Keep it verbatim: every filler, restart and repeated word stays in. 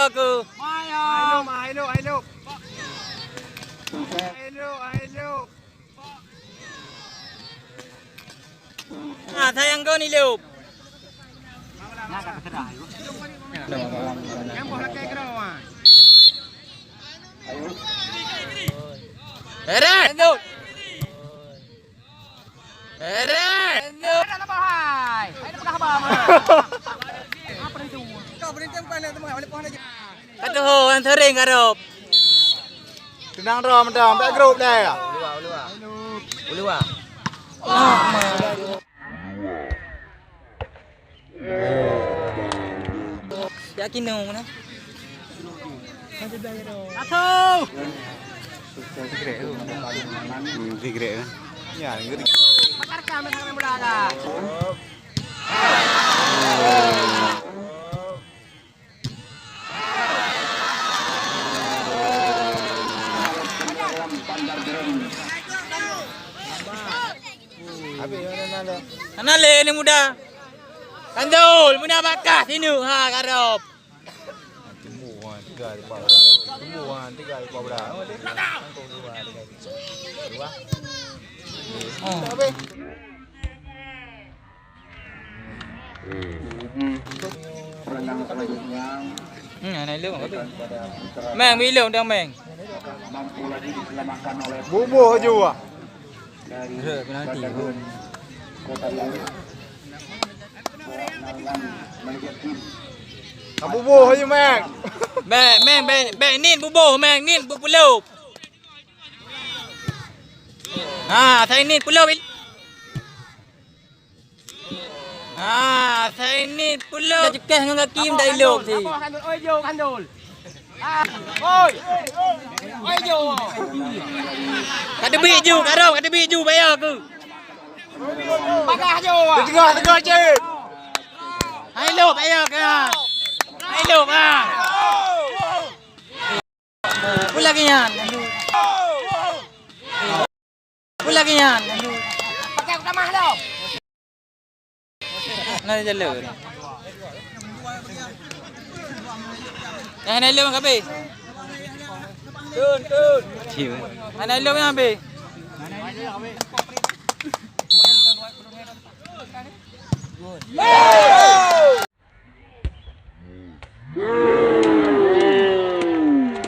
Aku. Ayo, ayo, ayo. Ayo, ayo. Ah, sayang kau ni, Leup. Heret! Heret! Ada apa, hai? Hai, ada apa, hai? Apa itu? Kau berhenti bukan nak teman, boleh pohon aja. Ka teuho, han sering karop. Teunang droe mantong, bèk grob deh. Uluwa, uluwa. Uluwa. Yakin dong mana? Satu. Hmm, sigrek kan? Ya, ngeri. Pakarkan masalah bola dah. Hana lé ni muda. Kandul, muda bakas ini ha karop. Tumbuhan tiga di bawah. Tumbuhan tiga di bawah. Dua. Oh. Hmm, anak ilong apa? Meng, ilong dah meng. Bubuh aju ah. Penalti. Bubuh aju meng. Bèk, meng, bèk, bèk nit bubuh, meng nit bupulop. Ha, sai nit pulop. Ah, sai nit pulop. Dah cekeh ngon kaki minta ilok si. Apa kandul? Oi jo kandul. Ah, oi. Oi jo. Ka teubiet ju, ka rhom, ka teubiet ju, bayar aku. Bagah jo. Tengah, tengah cit. Hai lok, bayar ke? Hai lok ah. Pula ke nyan? Pula ke nyan? Pakai aku tamah lo. Nah, jalan. Nah, nah, lu habis. Tun, tun. Nah, nah, lu habis.